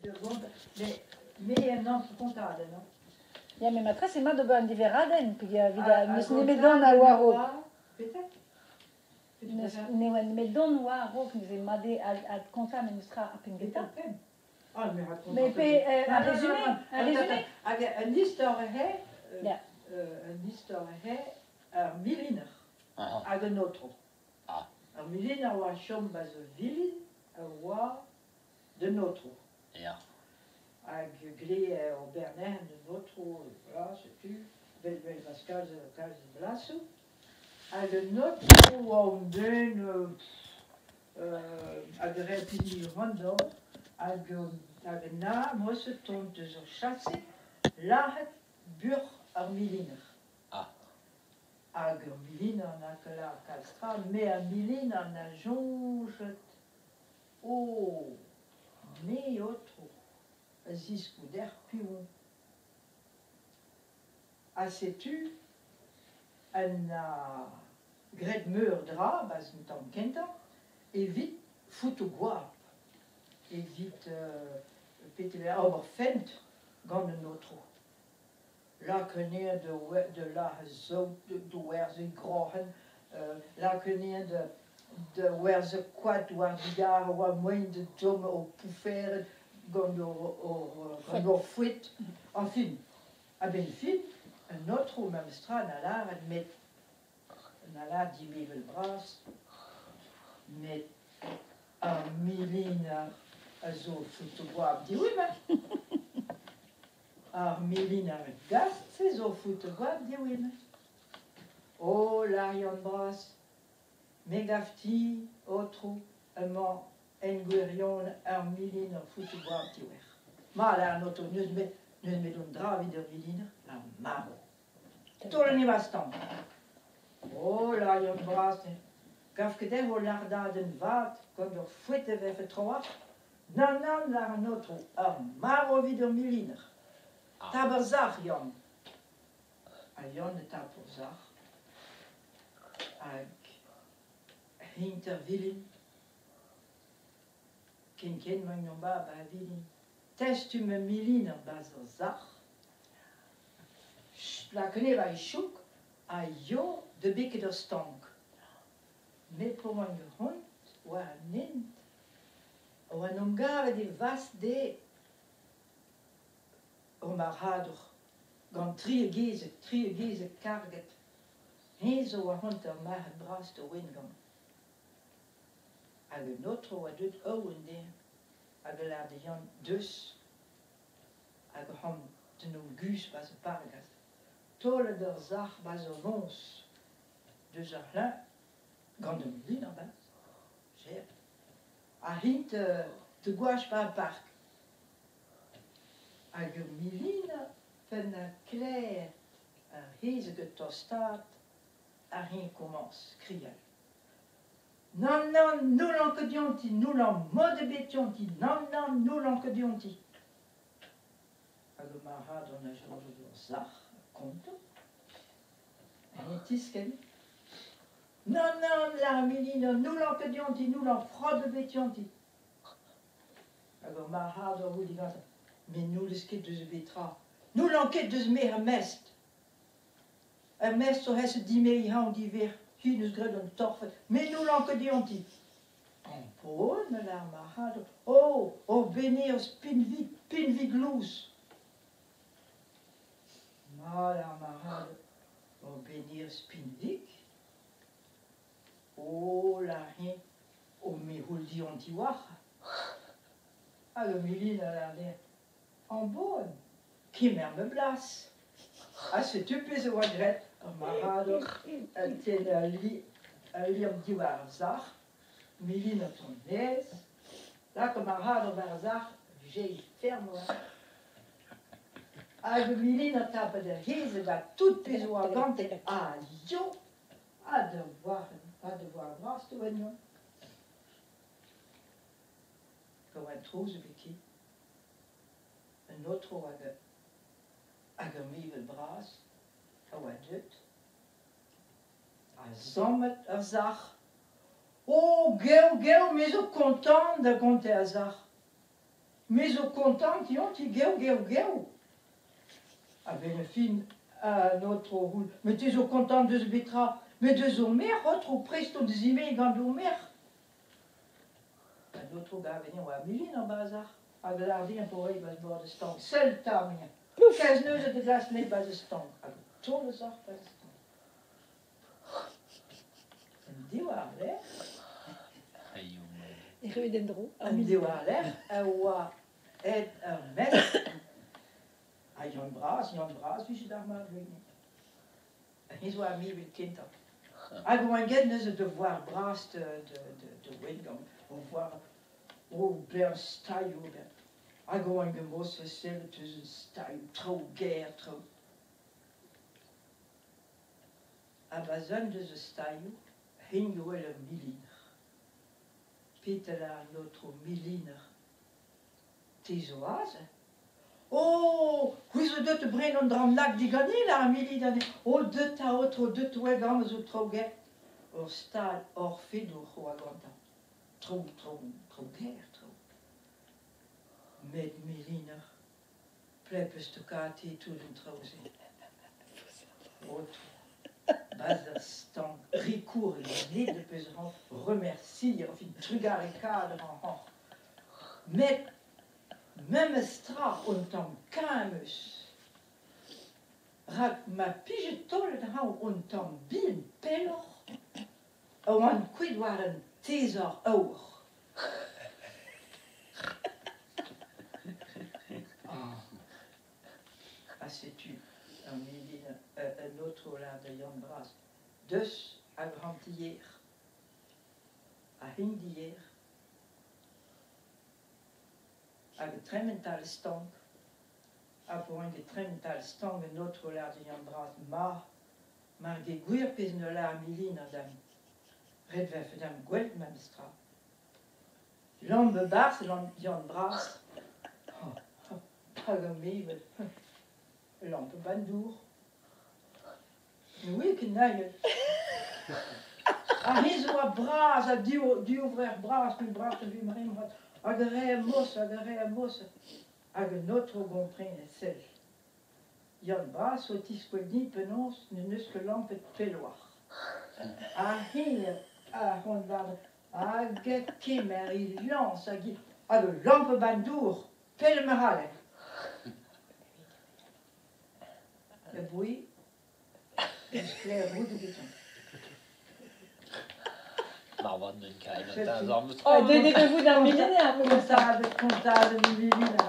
Da gontañ, met me en añv kontadenn hañ. Ya, met matrese mat d'ober un diverradenn peogwir evit Ar n'eus nemedon a oa a-raok. Petra? N'eus ne oa nemedon oa a-raok neuze mat eo adkontañ memestra ar penn Petra gentañ. penn? Ah, me raconte Mais pe un résumé, un résumé. Hag un istor eo, Ya. un istor eo ar miliner hag un aotrou. Ar miliner a oa chom 'ba zo vilin a oa d'un aotrou. Hag gleer ober anezhañ d'un aotrou, voilà, setu, vel vel 'ba kalz kalz blasoù. Hag un aotrou oa un den hag a rae pidi c'hoant d'ober hag hag na mosse tont deus ur chase lazhet buoc'h ar miliner. Hag ur miliner n'a ket lâret kalz tra, met ar miliner 'na soñjet oh me aotrou a zisko dec'h piv on. Ha setu en 'na graet meur a dra 'barzh an tamm kentañ evit fotoù goap, evit petra ober fent gant an aotrou. Lak anezhañ da lazhañ saout, da werzhañ groc'hen, lak anezhañ da werzhañ koad war digar a oa moaien da dommañ ho poufered gant hor fouet. Añfin, a-benn fin, an aotrou memes tra 'na lâret met 'na lâret dit mevel bras, met ar miliner a zo fotogoap diwezhañ. Ar miliner gast-se zo fotogoap diwezhañ. O lâr Yann Bras, me 'gav din, aotrou, emañ en gwirionez ar miliner fotogoap diwezhañ. Ma, lâr an aotrou, n'eus 'met n'eus 'met un dra evit ur miliner, ar marv. Taol an evastamm. O lâr Yann Bras, ne gav ket dezho lardadenn vat gant ur foet e vefe trawalc'h? Nann, nann, lâr an aotrou, ar marv evit ur miliner. Tap ar sac'h, Yann. Ha Yann e tap ur sac'h. Hag hint ar vilin. Ken-ken 'maint o mab a vilin. Testum ur miliner 'barzh ur sac'h. Lakaet e chouk ha yo da beket ur stank. Met p'o oan hont war an hent a oa 'n em gavet e vast dezhe ur marc'hadour gant tri a gezeg, tri a gezeg karget. Eñ zo a-hont ur marc'had bras da Wengamp. Hag un aotrou a oa deuet aon dezhañ hag a lâr da Yann deus hag ac'hann d'en em guzh 'barzh ar pargad. Taolet ur sac'h 'barzh ur voñs deus ar c'hlañv gant un lin a-barzh, cher. Ha int da goach 'ba ar park. Hag ur miliner pennañ klêr ar c'hezeg o tostaat a eñ komañs krial. Nann, nann, n'houllan ket dionti, n'houllan mod ebet dionti, nann, nann, n'houllan ket dionti. Hag ur marc'had a soñjet ur sac'h kontoù. En e tiskenn. Nann, nann, lâr ar miliner, n'houllan ket dionti, n'houllan frot ebet dionti. Hag ur marc'had a vo digantañ. Met n'houlez ket deus betra. N'houllan ket deus me ar mestr. Ar mestr zo aes dime'iñ hañv diverr. Hi 'neus graet un torfed. Met n'houllan ket dionti. Ampon, a lâr marc'had, oh, oh benerez pinvig, pinvig lous. Ma, lâr marc'had, oh benerez pinvig. Oh, lâr-eñ, oh me 'c'houl dionti 'walc'h. Hag ur milin a lâr dezhañ, Ambon, kemer ma blas. Ha setu pezh a oa graet ar marc'hadour un tenn al liamm diwar ar sac'h, milin o tont maez, lak ar marc'hadour war ar sac'h, jei ferm oa. Hag ur milin a tapet ar c'hezeg ha tout pezh a oa gante, ha yo! Ha da voir, ha da voir bras eo ennañ. Pa oa trouz ebet ken. Un aotrou hag hag ur mevel bras a oa deuet ha sammet ur sac'h. Oh, geo, geo, me zo kontant da gontañ ar sac'h. Me zo kontant dionti, gev, gev, gev. A-benn ar fin, an aotrou a c'houl, met te zo kontant deus betra? Met deus ho merc'h, aotrou, prest on da zimeziñ gant ho merc'h. An aotrou 'gav eno oa milin ar bazar hag a lâr dezhañ po reiñ 'barzh bord e stank. Sell 'ta, meañ, kalz neuze da glask anezhi 'barzh e stank. Hag o tont eus oc'h 'barzh e stank. An diwar-lerc'h. Erruet en-dro. An diwar-lerc'h a oa aet ur mestr ha Yann Bras, Yann Bras 'vije d'ar mat Hennezh oa ar mevel kentañ. Hag oan get neuze da voir bras da Wengamp, o voir o bern stailhoù ober. Hag oan get mos sellet eus un stailhoù, traoù ger, traoù. Ha pa zeuan deus ar stailhoù, hen wel ur miliner. Petra 'lâr an aotrou miliner? Te zo aze? Oh, c'hwi zo deut da brenañ un dra bennak diganin, ar Amélie da Oh, deut 'ta aotrou, deut oa gant zo traoù ger. Ur stal orfedour oa gantañ. Traoù, traoù, traoù ger, traoù. Met miliner, plep eus tokati tout an traoù-se. Aotrou, 'barzh ar stank, rikour ned peus ran remercier, enfin trugarekaat a ran hañ. Met memes tra un tamm kañv 'm eus. Rak ma pije taolet ac'hanon un tamm bihan pelloc'h e oan kuit war un tezor aour. Ha setu ur milin un aotrou lâr da Yann Bras deus hag hantier ha hindier Hag e tremen 'tal stank. Ha pa oan ket tremen 'tal stank un aotrou lâr din an dra ma mar geo gwir pezh 'noa lâret miliner da'm ret 'vefe da'm gwelet memes tra. Lamm e-barzh Yann Bras. Hag ar mevel. Lamp e dour. Ne ouie ket naet. Ar c'hiz a oa bras ha divrec'h bras, ken bras a vimp rimrad, hag a rae mos, hag a rae mos, hag un aotrou gomprenet sell. Yann Bras o tiskouez din penaos n'en deus ket lampet pelloc'h. Ar c'hi a c'hoant war hag e kemer e lañs hag hag ul lamp e dour, pell ma c'haller. E voe Sklaer roud evitañ. Marvat n'eus kaer an Ah, deuet eo vout ar miliner Kontadenn, kontadenn miliner.